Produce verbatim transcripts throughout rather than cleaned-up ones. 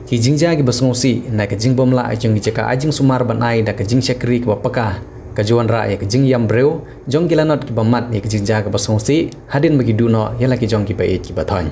Ki jingjia kiba sngewsih na ka jingbymlah jong ki jaka ai jingsumar ban ai da ka jingshakri kaba paka, ka ju wanrah ïa ka jingïam briew jong ki lanot kiba mad ïa ki jingjia kiba sngewsih hadien ba ki duh noh ïa la ki jong kiba ïeit kiba thoiñ.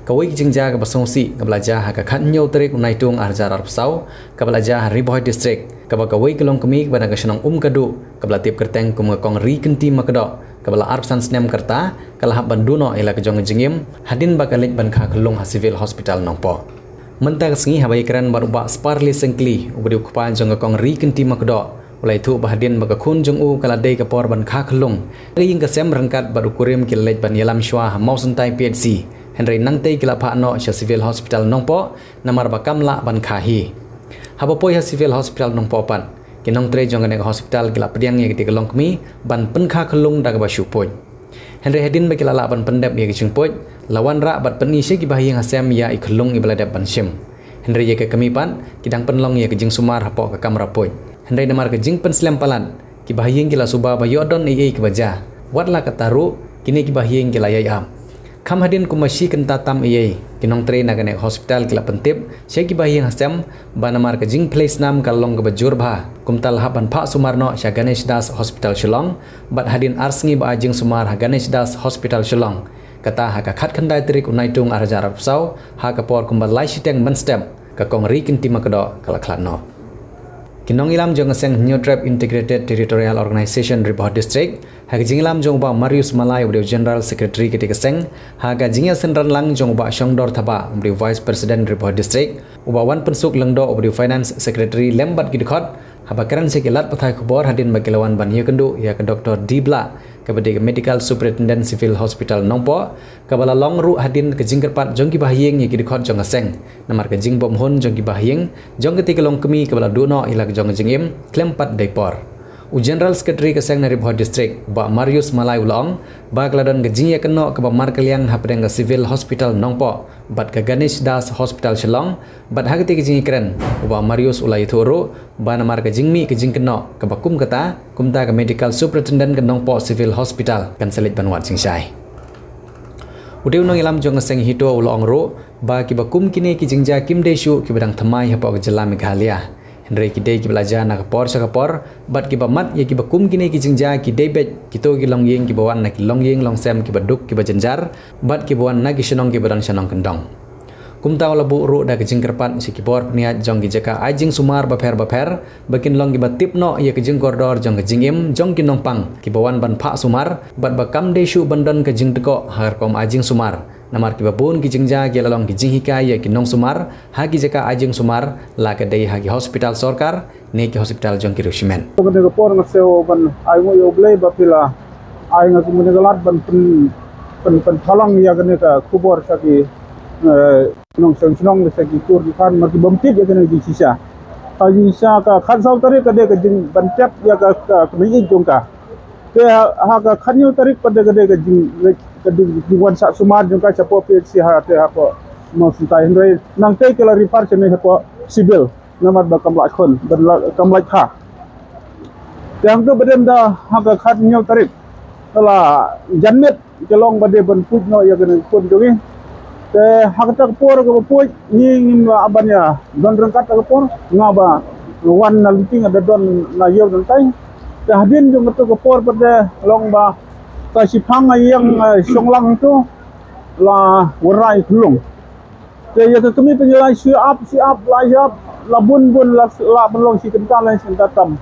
Kawei ka jingjia kaba sngewsih kaba la jia ha ka khathynñiew tarik u Naitung arhajar arphew saw, kaba la jia ha Ri Bhoi District, kaba kawei ka longkmie kaba na ka shnong Umkadu, kaba la tip kyrteng kum ka Kong Ri Kynti Makdoh, kaba la arphew san snem ka rta, ka la hap ban duh noh ïa la ka jong ka jingim hadien ba ka leit ban kha khyllung ha Civil Hospital Nongpoh. Mynta ka sngi haba ïakren bad u Bah Sparly Syngkli, uba dei u kpa jong ka Kong Ri Kynti Makdoh, u la ïathuh ba hadien ba ka khun jong u ka la dei ka por ban kha khyllung, ka ïing ka sem ryngkat bad u kurim ki la leit ban ïalam shuwa ha Mawsyntai P H C, hynrei nangtei ki la phah noh sha Civil Hospital Nongpoh namar ba kam lah ban kha hi. Haba poi ha Civil Hospital Nongpoh pat, ki nongtrei jong kane ka hospital ki la pdiang ïa kata ka longkmie ban pynkha khyllung da kaba shu puid. Hynrei hadien ba ki la lah ban pyndep ïa ka jingpuid, la wanrah bad pyni sha ki bahaïing hasem ïa i khyllung iba la dep ban shim. Hynrei ïa ka kmie pat, ki dang pynlong ïa ka jingsumar hapoh ka kamra puid. Hynrei namar ka jingpynslem palat, ki bahaïing ki la suba ba ïoh don ei ei kaba jia. Wat la katta ruh, kine ki bahaïing ki la ïai ap. Kham hadien kumba shi kynta tam ei ei, ki nongtrei na kane ka hospital ki la pyntip sha ki bahaïing hasem ba namar ka jingphlei snam ka la long kaba jur bha, kumta la hap ban phah sumar noh sha Ganesh Das Hospital Shillong, bad hadien ar sngi ba ai jingsumar ha Ganesh Das Hospital Shillong, kata ha ka khatkhyndai tarik u Naitung arhajar arphew saw, ha ka por kumba lai shiteng mynstep, ka Kong Ri Kynti Makdoh ka la khlad noh. Ki nongïalam jong ka seng Hynñiewtrep Integrated Territorial Organization Ri Bhoi District, ha ka jingïalam jong u Bah Marius Malai uba dei u General Secretary kata ka seng, ha ka jingïasynran lang jong u Bah Shongdor Thabah uba dei u Vice President Ri Bhoi District, u Bah Wanpynsuk Lyngdoh uba dei u Finance Secretary lem bad ki dkhot, haba kren sha ki lad pathai khubor hadien ba ki la wan ban ïakynduh ïa ka Doktor D Blah, kaba dei ka Medical Superintendent Civil Hospital Nongpoh, kaba la long ruh hadien ka jingkyrpad jong ki bahaïing ïa ki dkhot jong ka seng namar ka jingbymhun jong ki bahaïing jong kata ka longkmie kaba la duh noh ïa la ka jong ka jingim khlem pat dei por. U General Secretary ka seng na Ri Bhoi District, Bah Marius Malai u la ong ba ka la don ka jingïakynnoh kaba markylliang hapdeng ka Civil Hospital Nongpoh bad ka Ganesh Das Hospital Shillong, bad ha kata ka jingïakren, u Bah Marius u la ïathuh ruh ba namar ka jingmih ka jingkynnoh kaba kum kata, kumta ka Medical Superintendent ka Nongpoh Civil Hospital kan sa leit ban wad jingshai. U dei u nongïalam jong ka seng HITO u la ong ruh ba kiba kum kine ki jingjia kim dei shuh kiba dang thymmai hapoh ka jylla Meghalaya. Hynrei ki dei kiba la jia na ka por sha ka por, bad kiba mad ïa kiba kum kine ki jingjia ki dei beit kito ki longïing kiba wan na ki longïing longsem kiba duk kiba jynjar, bad kiba wan na ki shnong kiba don shnong kyndong. Kumta u la buh ruh da ka jingkyrpad sha ki bor pynïaid jong ki jaka ai jingsumar bapher bapher ba kin long kiba tip noh ïa ka jingkordor jong ka jingim jong ki nongpang kiba wan ban phah sumar, bad ba kam dei shuh ban don ka jingdkoh ha ka rukom ai jingsumar. Namar kiba bun ki jingjia ki la long ki jinghikai ïa ki nongsumar ha ki jaka ai jingsumar, la ka dei ha ki hospital sorkar ne ki hospital jong ki riew shimet. Ka dei ka por nga sngew ban ai nguh ïa U Blei ba phi la ai nga kumne ka lad ban pyn, pyn, pynpaw lang ïa kane ka khubor sha ki, eh, nongshong shnong, sha ki kur ki khan, ma ki bym tip ïa kane ka jingshisha. Ka jingshisha ka khatsaw tarik ka dei ka jing ban tep ïa ka, ka, ka mih jong ka. Te ha, ha ka khatñiew tarik pat de ka dei ka jing, ka dei jingwan sah sumar jong ka shapoh P H C ha te hapoh Mawsyntai, hynrei nangtei ki la refer shane hapoh civil namar ba kam lah khun, ba la, kam lah kha. Te hangto ba dei da ha ka khatñiew tarik ka la janmiet ka long ba dei ban puid noh ïa kane ka khun jong ngi. Te ha kata ka por kaba puid ngi ngim lah ban ïa don ryngkat ha ka por, nga ba wan na lynti nga da don na ïew nangtai. Te hadien jong kata ka por pat de long ba ka shiphang ïa ïeng, eh, shong lang tu la wanrah ïa khyllung. Te ïa ka kmie pat ngi la shu ap, shu ap, la shu ap, la bun bun, la, la pynlong shi kynta, la shi kynta tam.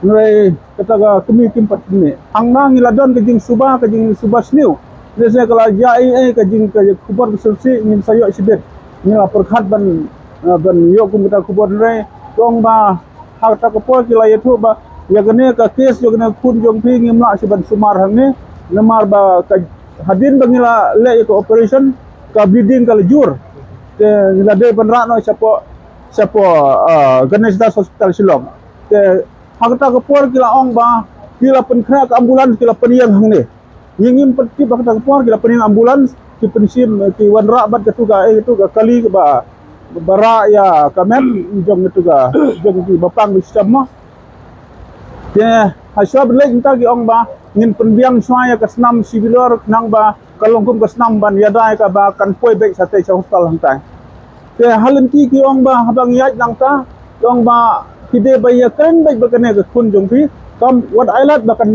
Hynrei kata ka kmie kim pat mih. Hangne ngi la don ka jingsuba, ka jingsuba sniew. Lehse ka la jia ei ei ka jing, ka khubor ka syrsi ngim sa ïoh shibit. Ngi la pyrkhat ban, eh, ban ïoh kum kata ka khubor, hynrei tang ba ha kata ka por ki la ïathuh ba ïa kane ka case jong kane ka khun jong phi ngim lah shuh ban sumar hangne. Namar ba ka hadien ba ngi la leh ïa ka operation ka bleeding ka la jur. Te ngi la dei ban rah noh shapoh, shapoh, ah, Ganesh Das Hospital Shillong. Te ha kata ka por ki la ong ba ki la pynkhreh ka ambulance ki la pynïeng hangne. Ngi ngim pat tip ha kata ka por ki la pynïeng ambulance, ki pynshim, ki wanrah bad katu ka, eh, katu ka kali kaba, ba rah ïa ka met jong katu ka, jong ki ba pang ki stem mo. Te ha shuwa ban leit mynta ki ong ba ngin pynbiang shuwa ïa ka snam sibilor khnang ba ka long kum ka snam ban ïada ïa ka ba kan poi beit shatei sha hospital hangtai. Te ha lynti ki ong ba haba ngi ïaid nangta, ki ong ba ki dei ba ïakren beit ba kane ka khun jong phi, kam wat ai lad ba kan,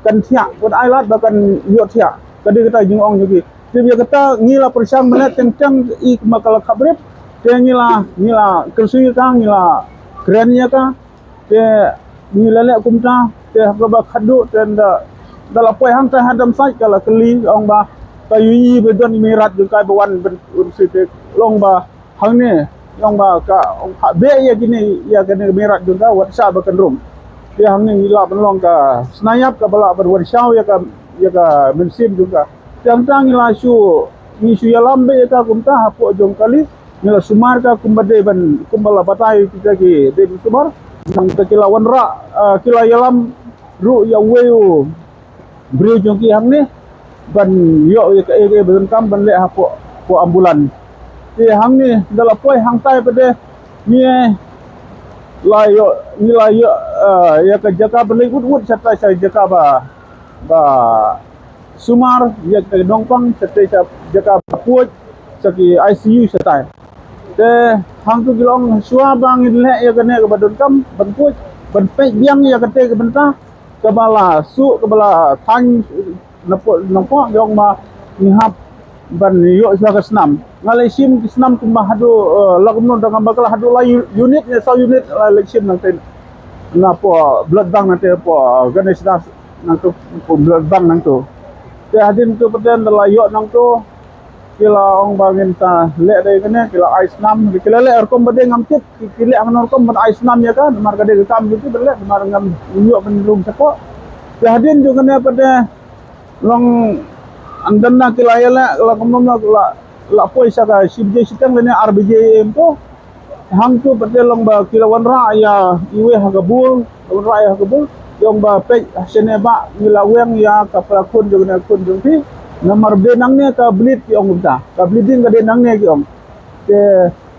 kan thiah, wat ai lad ba kan ïoh thiah. Ka dei kata jingong jong ki. Te ïa kata ngi la pyrshang mynne teng teng i kumba ka la khaprit. Te ngi la, ngi la kyrsiew ïa ka, ngi la kren ïa ka. Te ngi la leh kumta, te ha kaba khadduh, te nda, nda la poi hangta ha Damsait ka la kylli, ong ba ka ïohi ba don i meirat jong ka ba wan ban ursi te, long ba hangne, ong ba ka, ong ha beh ïa kine, ïa kane ka meirat jong ka, wat shah ba kan rung. Te hangne ngi lah ban long ka sniap kaba lah ban wan shaw ïa ka, ïa ka mynsiem jong ka. Tang tang ngi la shu, ngi shu ïalam beit ïa ka kumta hapoh jong kali, ngi la sumar ka kumba dei ban, kumba la batai kita ki dei ban sumar. Nangta ki la wanrah, ah, ki la ïalam ruh ïa uwei u briew jong ki hangne ban ïoh ïa kaei kaei ba donkam ban leh hapoh, hapoh ambulance. Te hangne da la poi hangtai pat de ngi la ïoh, ngi la ïoh, ah, ïa ka jaka ban leit wut wut shatai sha jaka ba, ba sumar, ïa ka nongpang, shatai sha jaka ba pud, sha ki I C U shatai. Te hangtu ki long shuwa ba ngin leh ïa kane kaba donkam ban pud, ban peit biang ïa kata ka bynta kaba la shu, kaba la thang na pud, na pud jong ma ngi hap ban ïoh shuwa ka snam. Nga leit shim ki snam kumba haduh, eh, la kumno da nga ba ka la haduh la u-, unit ne saw unit la leit shim nangta. Na pud blood bank nangta pud Ganesh Das nangtu, pud blood bank nangtu. Te hadien tu pat de nda la ïoh nangtu, ki la ong ba ngin sa leh dei kane, ki la ai snam, ki la leh rukom ba dei ngam tip, ki, ki leh hangno rukom ban ai snam ïa ka, namar ka dei ka kam jong ki ban leh, namar ngam ïoh ban rung shapoh. Te hadien jong kane pat de long ynda na ki la ïaleh, la kumno la, la poi sha ka shi baje shiteng lane ar baje em to. Hangtu pat de long ba ki la wanrah ïa iwei ha ka bul, la wanrah ïa ha ka bul. Ong ba peit shane ba ngi la weng ïa ka para khun jong ne khun jong phi. Namar ba dei nangne ka bleed ki ong kumta. Ka bleeding ka dei nangne ki ong. Te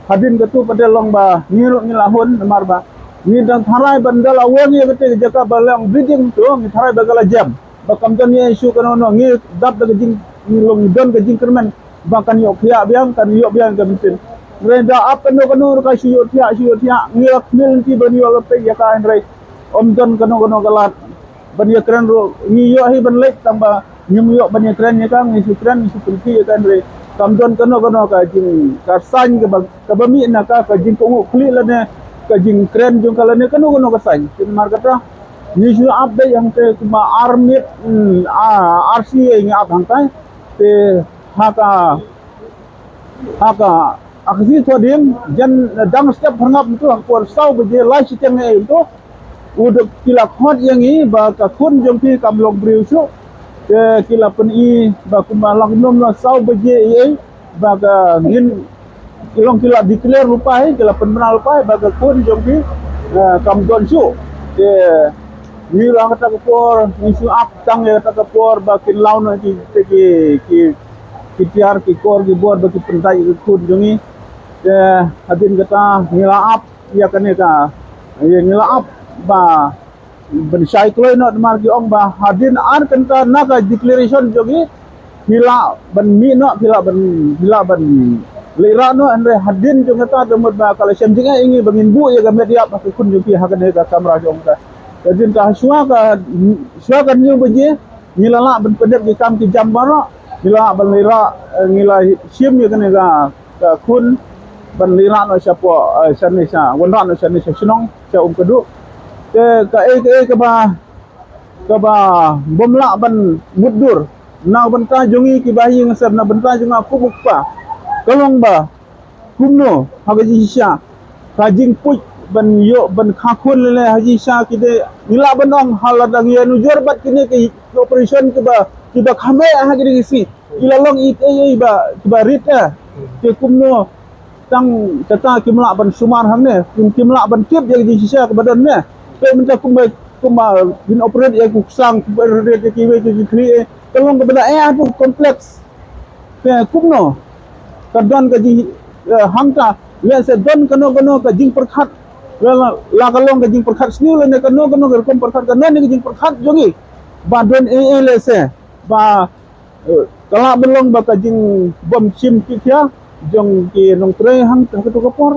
hadien katu pat de long ba ngi ruh ngi la hun namar ba ngi dang tharai ban da la weng ïa kata ka jaka ba long bleeding to ngi tharai ba ka la jem. Ba kam don ïa issue kano kano ngi dap da ka jing, ngi long don ka jingkyrmen ba kan ïoh khiah biang, kan ïoh biang ka mynsiem. Hynrei da ap kano kano ka shu ïoh thiah, shu ïoh thiah, ngi la khmih lynti ban ïoh lynti ïa ka hynrei ym don kano kano ka lad ban ïakren ruh, ngi ïoh hi ban leit tang ba ngim ïoh ban ïakren ïa ka, ngi shu kren, ngi shu pynkhih ïa ka hynrei kam don kano kano ka jing, ka sign kaba, kaba mih na ka, ka jingkohnguh khlieh lane ka jingkren jong ka lane kano kano ka sign. Te namar kata ngi shu ap beit hangta kumba ar minit, mm, ah, ar sien ngi ap hangta. Te ha ka, ha ka, ha ka shi thoh dien, jan dang step pyrngap tu, ha ka por saw baje lai shiteng eh tu. U dok ki la khot ïa ngi ba ka khun jong phi kam long briew shuh. Te ki la pyni ba kumba la kumno la saw baje ei ei ba ka ngin ki long ki la declare lypa hi, ki la pynbna lypa hi ba ka khun jong phi, eh, kam don shuh. Te ngi la kata ka por ngi shu ap tang ïa kata ka por ba kin law noh ki, ki, ki, ki tiar ki kor ki bor ba ki pyntai ïa ka khun jong ngi. Te hadien kata ngi la ap ïa kane ka, ïa ngi la ap ba ban shai kloi noh namar ki ong ba hadien ar kynta na ka declaration jong ngi phi lah ban mih noh, phi lah ban, phi lah ban leit rah noh, hynrei hadien jong kata da mut ba ka la shem jingeh ïa ngi ba ngin buh ïa ka met ïap ha ka khun jong phi ha kane ka kamra jong ka. Hadien ka shuwa ka, shuwa ka hynñiew baje ngi la lah ban pyndep ki kam ki jam baroh, ngi la lah ban leit rah, eh, ngi la shim ïa kane ka, ka khun ban leit rah noh shapoh, eh, shane sha, wanrah noh shane sha shnong sha Umkadu. Te kaei kaei kaba, kaba bym lah ban mutdur. Na ka bynta jong ngi kiba ha ïing ha sem, na ka bynta jong nga kum u kpa, ka long ba kumno ha ka jingshisha ka jingpush ban ïoh ban kha khun lane ha jingshisha ki dei ngi lah ban ong ha lada ngi ïanujor bad kine ki operation kiba, kiba kham eh ha kine ki sngi ki la long ïeit ei ei ba kiba rit eh. Te kumno tang kata kim lah ban sumar hangne, kim, kim lah ban tip ïa ka jingshisha kaba don ne. Te mynta kumba, kumba kin operate ïa ka ksang, kin operate ïa kiwei ki khlieh eh, ka long kaba da eh ha tu complex. Te kumno ka don ka jing, eh, hangta lehse don kano kano ka jingpyrkhat, la, la, la ka long ka jingpyrkhat sniew lane kano kano ka rukom pyrkhat, kano ne ka jingpyrkhat jong ngi ba don ei ei lehse ba, eh, ka lah ban long ba ka jingbym shim khia, jong ki nongtrei hang ha katu ka por.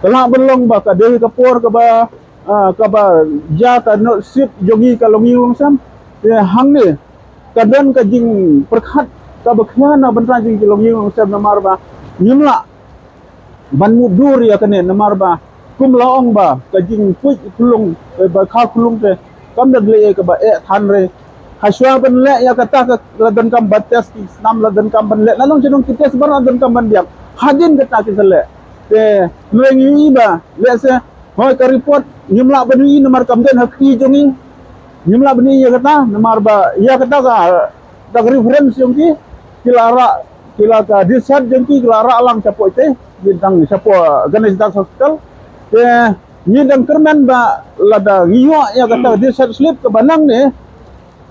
Ka lah ban long ba ka dei ka por kaba, ah, kaba ïa ka nod sit jong ngi ka longïing longsem. Te hangne ka don ka jingpyrkhat kaba khia na bynta jong ki longïing longsem namar ba ngim lah ban mutdur ïa kane namar ba kum la ong ba ka jingpuit khunlung, eh, ba kha khunlung te kam da leh ïa kaba eh than re. Hashwa ban leh ïa kata ka la donkam ban test ki snam, la donkam ban leh, la long jong ki test ba la donkam ban biang. Hadien kata ki sa leh. Te ngi ïohi ba leh se hoi ka report ngim lah ban ïohi namar kam don ha kti jong ngi. Ngim lah ban ïohi ïa kata namar ba ïa kata ka, ka reference jong ki, ki la rah, ki la, ka discharge jong ki ki la rah lang shapoh te, ki dang shapoh Ganesh Das Hospital. Te ngi dang kyrmen ba lada ngi ïoh ïa kata discharge slip kaba nangne,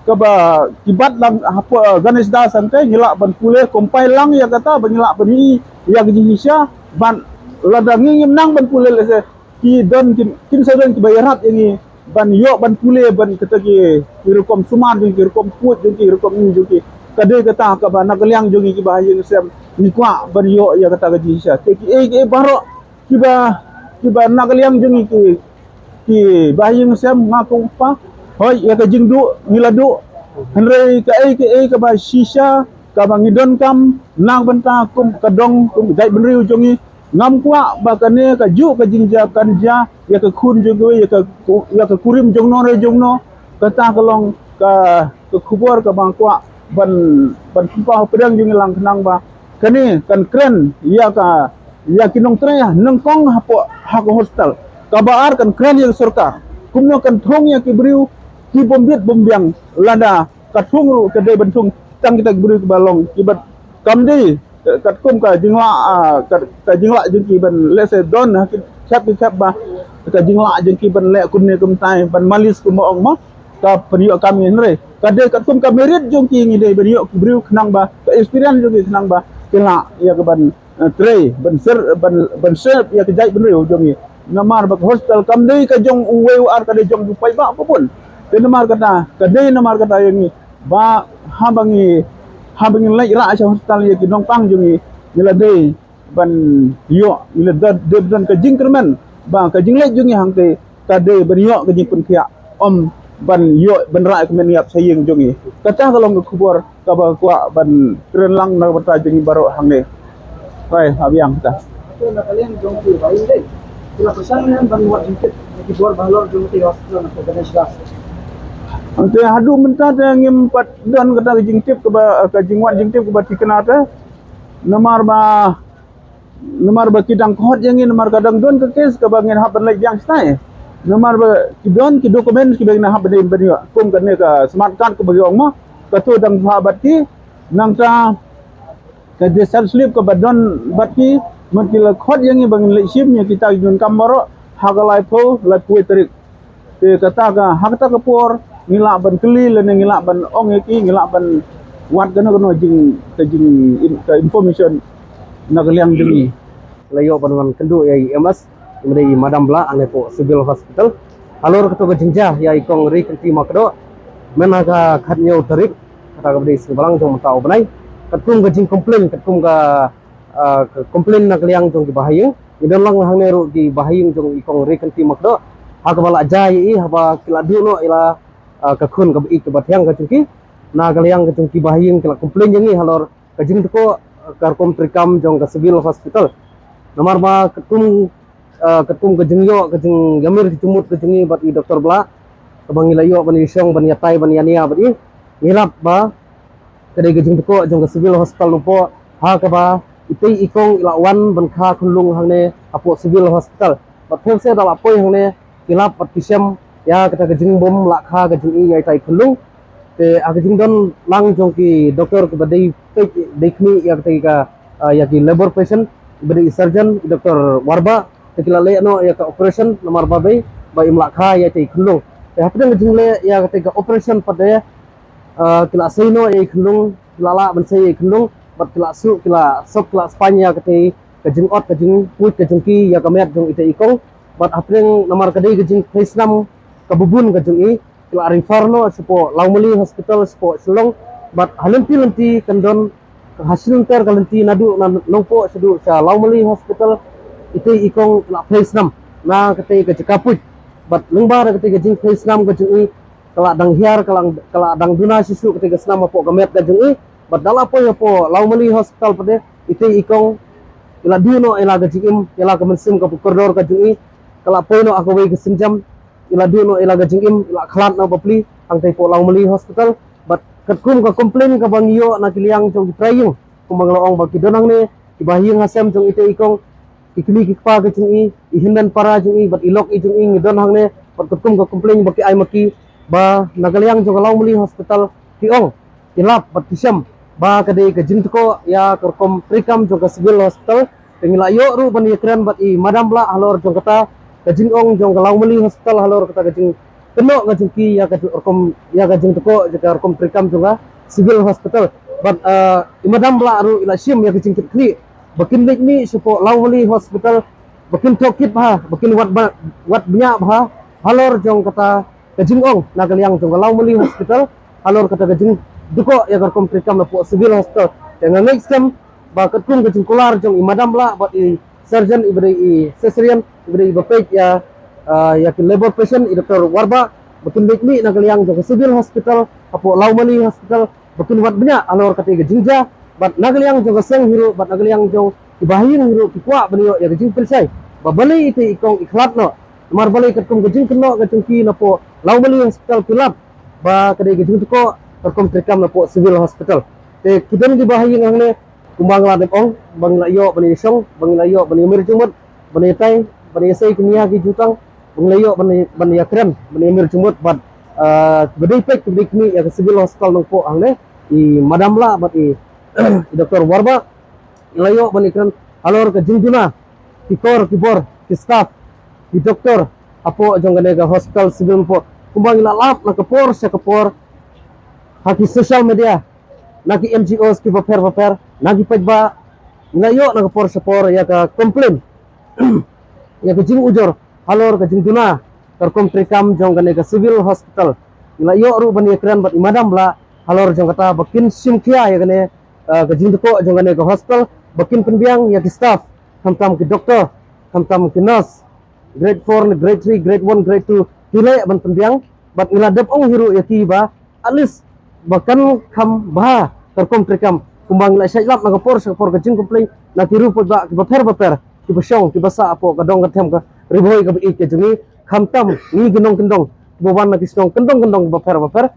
kaba ki bat lang hapoh Ganesh Das hangte, ngi lah ban pule compile lang ïa kata ba ngi lah ban ïohi ïa ka jingshisha. Ban lada ngi ngim nang ban pule lehse ki don kin, kin sa don kiba ïarap ïa ngi ban ïoh ban pule ban kata ki, ki rukom sumar jong ki, rukom puit jong ki, rukom ni jong ki. Ka dei kata kaba na ka liang jong ngi kiba ha ïing sem ngi kwah ban ïoh ïa kata ka jingshisha. Te kiei kiei baroh kiba, kiba na ka liang jong ngi ki, kiba ha ïing sem nga kyrpad hoi ïa ka jingduh ngi la duh. Hynrei kaei kaei kaba shisha kaba ngi donkam na ka bynta kum ka dong kum ka jaitbynriew jong ngi. Ngam kwah ba kane kajuh ka jingjia kan jia ïa ka khun jong kiwei, ïa ka, ïa ka kurim jong no re jong no. Kata ka long ka, ka khubor kaba nga kwah ban, ban pynpaw ha pdeng jong ngi lang khnang ba kane kan kren ïa ka, ïa ki nongtrei nyngkong hapoh ha ka hospital. Kaba ar kan kren ïa ka sorkar kumno kan thung ïa ki briew ki bym bit bym biang, lada ka thung ruh ka dei ban thung tang kita ki briew kiba long kiba kam dei, eh, katkum ka jinglah, ah, ka, ka jinglah jong ki ban lehse don ha ki khep ki khep ba ka jinglah jong ki ban leh kumne kumtai ban malis kumba ong mo. Ka pynïoh kam ngi hynrei ka dei katkum ka merit jong ki ngi dei ban ïoh ki briew khnang ba ka experience jong ki khnang ba ki lah ïa ka ban, eh, trei ban ser, ban, ban serve ïa ka jaitbynriew jong ngi. Namar ba ka hospital kam dei ka jong uwei u ar, ka dei jong u paidbah ba bun. Te namar kata ka dei namar kata ïa ngi ba haba ngi, haba ngi leit rah sha hospital ïa ki nongpang jong ngi, ngi la dei ban ïoh, ngi la dei, dei ban don ka jingkyrmen ba ka jingleit jong ngi hangte ka dei ban ïoh ka jingpynkhiah, ym ban ïoh ban rah ka men ïap sha ïing jong ngi. Kata ka long ka khubor kaba kwah ban kren lang na ka bynta jong ngi baroh hangne. Bai, abiang ta. Te na ka liang jong ki ba ïing dei, ki la pyrshang ne em ban wad jingtip ïa ki bor ba halor jong ki hospital na ka Ganesh Das? Te haduh mynta te ngim pat don kata ka jingtip kaba, ka jingwad jingtip kaba thikna te. Namar ba, namar ba ki dang khot ïa ngi namar ka dang don ka case kaba ngin hap ban leit biang shatai. Namar ba ki don ki documents kiba ngin hap ban, ban ïoh kum kane ka smart card kaba ki ong mo. Kato dang bha bad ki. Nangta ka discharge slip kaba don bad ki, mut ki la khot ïa ngi ba ngin leit shim ïa kita ki jingdonkam baroh ha ka laiphew, laiphew tarik. Te kata ka, ha kata ka por ngi lah ban kylli lane ngi lah ban ong ïa ki, ngi lah ban wad kano kano jing, ka jing, in, ka information na ka liang jong ngi. La ïoh ban wan kynduh ïa i M S, i Madam Blah, hangne hapoh Civil Hospital halor kato ka jingjia ïa i Kong Rikynti Makdoh. Mynta ka khathynñiew tarik, kata kaba dei sngi Balang jong mynta u bnai, katkum ka jingcomplain, katkum ka, ah, ka complain na ka liang jong ki bahaïing. Ngi don lang hangne ruh ki bahaïing jong i Kong Rikynti Makdoh ha kaba la jia ïa i haba ki la duh noh ïa la, ah, ka khun kaba ïeit kaba thiang ka jong ki. Na ka liang ka jong ki bahaïing ki la complain ïa ngi halor ka jingtkoh, ah, ka rukom treikam jong ka Civil Hospital. Namar ba katkum, ah, katkum ka jingïoh, ka jingïamir ka jingmut ka jong ngi bad i Doktor Blah, kaba ngi la ïoh ban ïashong, ban ïatai, ban ïania bad i, ngi lap ba ka dei ka jingtkoh jong ka Civil Hospital Nongpoh ha kaba itei i Kong i la wan ban kha khunlung hangne hapoh Civil Hospital. Bad pher seh da la poi hangne ki lap bad ki shem ïa kata ka jingbym lah kha ka jong i ïa itai i khunlung. Te ha ka jingdon lang jong ki doktor kiba dei peit, dei khmih ïa kata ka, ah, ïa ki labour patient, kiba dei i surgeon, i Doktor Warbah, te ki la leh noh ïa ka operation namar ba dei ba im lah kha ïa itai i khunlung. Te hapdeng ka jingleh ïa kata ka operation pat de, ah, ki la sei noh ïa i khunlung, ki la lah ban sei ïa i khunlung, bad ki la suk, ki la sop, ki la spaiñ ïa kata ka jingot, ka jingpuit ka jong ki ïa ka met jong itai i Kong. Bad hapdeng namar ka dei ka jingpei snam kaba bun ka jong i, ki la refer noh shapoh Lawmali Hospital shapoh Shillong. Bad ha lynti lynti kan don Ha shi lynter ka lynti naduh na Nongpoh shaduh sha Lawmali Hospital, itei i kong i la phei snam na katei ka jaka puit. Bad lyngba da katei ka jingphei snam ka jong i, ka la dang hiar, ka la, ka la dang duna shisha katei ka snam hapoh ka met ka jong i. Bad da la poi hapoh Lawmali Hospital pat de, itei i kong i la duh noh ïa la ka jingim, ïa la ka mynsiem kaba kordor ka jong i. Ka la poi noh ha kawei ka sienjam, i la duh noh ïa la ka jingim, i la khlad noh bapli hangtei hapoh Lawmali Hospital. Bad katkum ka complain kaba ngi ïoh na ki liang jong ki trai ïing, kumba nga la ong ba ki don hangne kiba ha ïing ha sem jong itei i kong, ki kmie ki kpa ka jong i, i hynmen para jong i bad i lok i jong i ngi don hangne. Bad katkum ka complain ba ki ai ma ki, ba na ka liang jong ka Lawmali Hospital ki ong, ki lap bad ki shem ba ka dei ka jingtkoh ïa ka rukom treikam jong ka Civil Hospital. Te ngi la ïoh ruh ban ïakren bad i Madam Blah halor jong kata ka jingong jong ka Lawmali Hospital halor kata ka jingkynnoh ka jong ki ïa ka rukom, ïa ka jingtkoh ïa ka rukom treikam jong ka Civil Hospital. Bad, eh, i Madam Blah ruh i la shim ïa ka jingkitkhlieh ba kin leit mih shapoh Lawmali Hospital, ba kin tohkit bha, ba kin wad ba, wad bniah bha halor jong kata ka jingong na ka liang jong ka Lawmali Hospital halor kata ka jingtkoh ïa ka rukom treikam napoh Civil Hospital. Te nga ngeit skhem ba katkum ka jingkular jong i Madam Blah bad i surgeon iba dei i cesarean iba dei iba peit ïa, ah, ïa ki labour patient, i Doktor Warbah, ba kin leit mih na ka liang jong ka Civil Hospital hapoh Lawmali Hospital, ba kin wad bniah halor katei ka jingjia. Bad na ka liang jong ka seng hi ruh bad na ka liang jong kiba ha ïing hi ruh ki kwah ban ïoh ïa ka jingpynshai ba balei itei i kong i khlad noh. Namar balei katkum ka jingkynnoh ka jong ki napoh Lawmali Hospital ki lap ba ka dei ka jingtkoh ka rukom treikam napoh Civil Hospital. Te ki don kiba ha ïing hangne, kumba nga la dep ong, ba ngi la ïoh ban ïashong, ba ngi la ïoh ban ïamir jingmut, ban ïatai, ban ïasei ki nia ki jutang, ba ngi la ïoh ban, ban ïakren, ban ïamir jingmut bad, ah, ba dei peit, ba dei kmie ïa ka Civil Hospital Nongpoh hangne, i Madam Blah bad i, i Doktor Warbah, ngi la ïoh ban ïakren halor ka jingduna ki kor ki bor ki staff, ki doktor hapoh jong kane ka Hospital Civil Nongpoh. Kumba ngi la lap na ka por sha ka por ha ki social media, na ki N G Os kiba pher ba pher, na ki paidbah, ngi la ïoh na ka por sha por ïa ka complain, ïa ka jingujor halor ka jingduna ka rukom treikam jong kane ka Civil Hospital. Ngi la ïoh ruh ban ïakren bad i Madam Blah halor jong kata ba kin shim khia ïa kane, eh, ka jingtkoh jong kane ka hospital, ba kin pynbiang ïa ki staff, khamtam ki doktor, khamtam ki nurse, grade four ne grade three, grade one, grade two, ki leh ban pynbiang. Bad ngi la dep ong hi ruh ïa ki ba at least ba kan kham bha ka rukom treikam. Kumba ngi la shait lap na ka por sha ka por ka jingcomplain na ki riew paidbah kiba pher ba pher, kiba shong kiba sah hapoh ka dong ka them ka Ri Bhoi kaba ïeit ka jong ngi, khamtam ngi ki nongkyndong kiba wan na ki shnong kyndong kyndong kiba pher ba pher.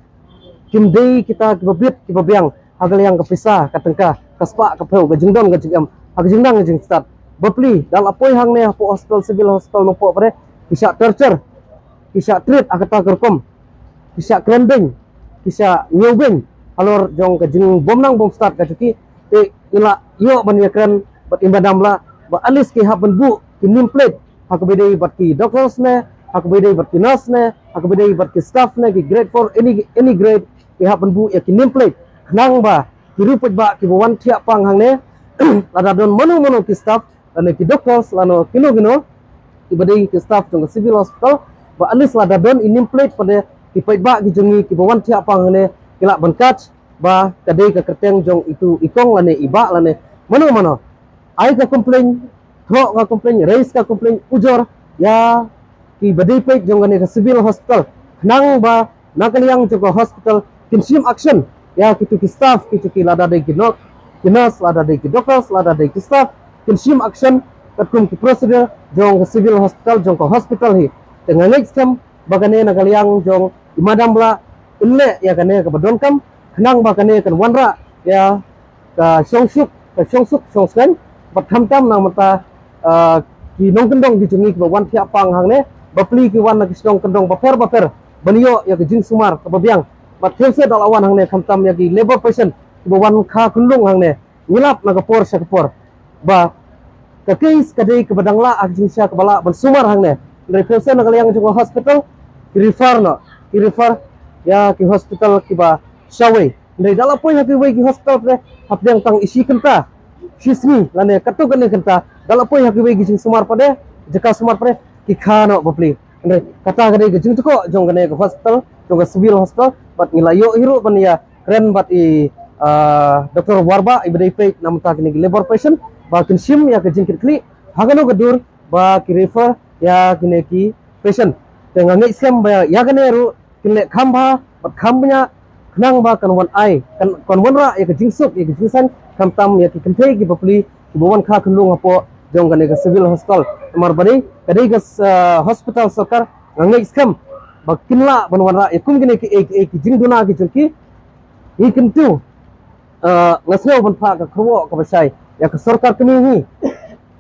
Kim dei kita kiba bit kiba biang ha ka liang ka pisa ka tyngka, ka spah ka phew, ka jingdon ka jingem, ha ka jingnang ka jingstad. Bapli da la poi hangne hapoh Hospital, Civil Hospital Nongpoh pat de, ki shah torture, ki shah treat ha kata ka rukom, ki shah kren beiñ, ki shah ñiew beiñ halor jong ka jingbymnang bymstad ka jong ki. Te ngi la ïoh ban ïakren bad i Madam Blah ba at least ki hap ban buh ki name plate ha kaba ïadei bad ki doctors ne, ha kaba ïadei bad ki nurse ne, ha kaba ïadei bad ki staff ne, ki grade four, any, any grade, ki hap ban buh ïa ki name plate, khnang ba ki riew paidbah kiba wan thiah pang hangne, lada don mano mano ki staff lane ki doctors lane kino kino kiba dei ki staff jong ka Civil Hospital, ba at least lada don i name plate pat de, ki paidbah ki jong ngi kiba wan thiah pang hangne ki lah ban kat ba ka dei ka kyrteng jong itu i kong lane i bah lane mano mano. Ai ka complain, thoh ka complain, raise ka complain, ujor ïa kiba dei peit jong kane ka Civil Hospital, khnang ba na ka liang jong ka hospital kin shim action ïa kitu ki staff, kitu ki, lada dei ki no-, ki nurse, lada dei ki doctors, lada dei ki staff, kin shim action katkum ki procedure jong ka Civil Hospital, jong ka hospital hi. Te nga ngeit skhem ba kane na ka liang jong i Madam Blah in leh ïa kane kaba donkam, khnang ba kane kan wanrah ïa ka shongsuk, ka shongsuk shongsngain, bad khamtam na ka bynta, ah, ki nongkyndong ki jong ngi kiba wan thiah pang hangne, bapli ki wan na ki shnong kyndong bapher bapher ban ïoh ïa ka jingsumar kaba biang. Bad khein seh da la wan hangne khamtam ïa ki labour patient kiba wan kha khyllung hangne, ngi lap na ka por sha ka por ba ka case ka dei kaba dang lah ha ka jingshisha kaba lah ban sumar hangne. Hynrei pynshai na ka liang jong ka hospital ki refer noh, ki refer ïa ki hospital kiba shawei. Hynrei da la poi ha kiwei ki hospital pat de, hapdeng tang i shi kynta, shi sngi lane katto katne kynta, da la poi ha kiwei ki jingsumar pat de, jaka sumar pat de, ki kha noh bapli. Hynrei kata ka dei ka jingtkoh jong kane ka hospital, jong ka Civil Hospital. Bad ngi la ïoh hi ruh ban ïakren bad i, ah, Doctor Warbah iba dei peit na mynta kine ki labour patient ba kin shim ïa ka jingkitkhlieh ha kano ka dur ba ki refer ïa kine ki patient. Te nga ngeit skhem ba ïa kane ruh kin leh kham bha bad kham bniah khnang ba kan wan ai, kan, kan wanrah ïa ka jingsuk, ïa ka jingsan, khamtam ïa ki kynthei ki bapli kiba wan kha khunlung hapoh jong kane ka civil hospital. Namar ba dei ka dei ka, ah, hospital sorkar, nga ngeit skhem ba kin lah ban wanrah ïa kum kine ki, eh, ki, eh, ki jingduna ki jong ki. Ngi kyntu, ah, nga sngew ban phah ka kyrwoh kaba shai ïa ka sorkar kmie hi,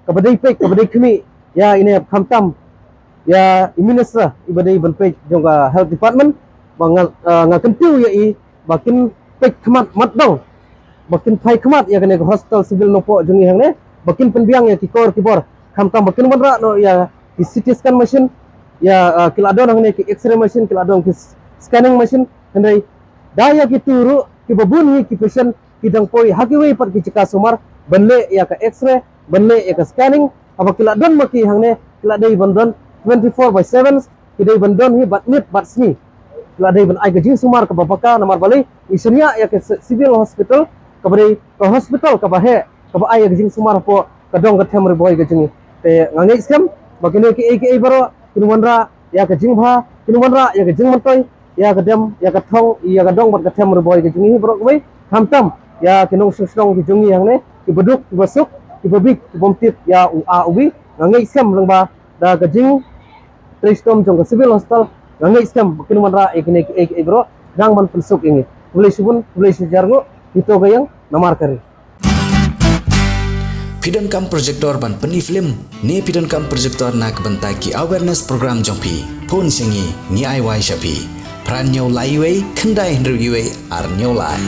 kaba dei peit, kaba dei khmih ïa ine ïa khamtam ïa i minister iba dei ban peit jong ka health department, ba nga, ah, nga kyntu ïa i ba kin peit khmat mat dong, ba kin phai khmat ïa kane ka hospital civil Nongpoh jong ngi hangne, ba kin pynbiang ïa ki kor ki bor, khamtam ba kin wanrah noh ïa ki C T scan machine, ïa, ah, ki la don hangne ki X-ray machine, ki la don ki s-, scanning machine. Hynrei da ïa kitu ruh kiba bun hi ki patient ki dang poi ha kiwei pat ki jaka sumar ban leh ïa ka X-ray, ban leh ïa ka scanning. Haba ki la don ma ki hangne, ki la dei ban don twenty-four by seven, ki dei ban don hi bad miet bad sngi. Ki la dei ban ai ka jingsumar kaba paka, namar balei? Ngi shaniah ïa ka ci-, civil hospital kaba dei ka hospital kaba heh, kaba ai ïa ka jingsumar hapoh ka dong ka them Ri Bhoi ka jong ngi. Te nga ngeit skhem ba kine kiei kiei baroh kin wanrah ïa ka jingbha, kin wanrah ïa ka jingmyntoi ïa ka dem, ïa ka thong, ïa ka dong bad ka them Ri Bhoi ka jong ngi baroh kawei. Khamtam ïa ki nongshong shnong ki jong ngi hangne, kiba duk, kiba suk, kiba bieit, ki bym tip ïa u A u B. Nga ngeit skhem lyngba da ka jingtrei shitom jong ka civil hospital, nga ngeit skhem ba kin wanrah ïa kine kiei kiei baroh khnang ban pynsuk ïa ngi. Khublei shibun, khublei shihajar nguh. Ito ka ïeng, namar ka ri. Phi donkam projector ban pyni film ne phi donkam projector na ka bynta ki awareness program jong phi? Phone sha ngi, ngi ai wai sha phi. Phra hynñiew lai wei, khyndai hynriew wei, ar hynñiew lai.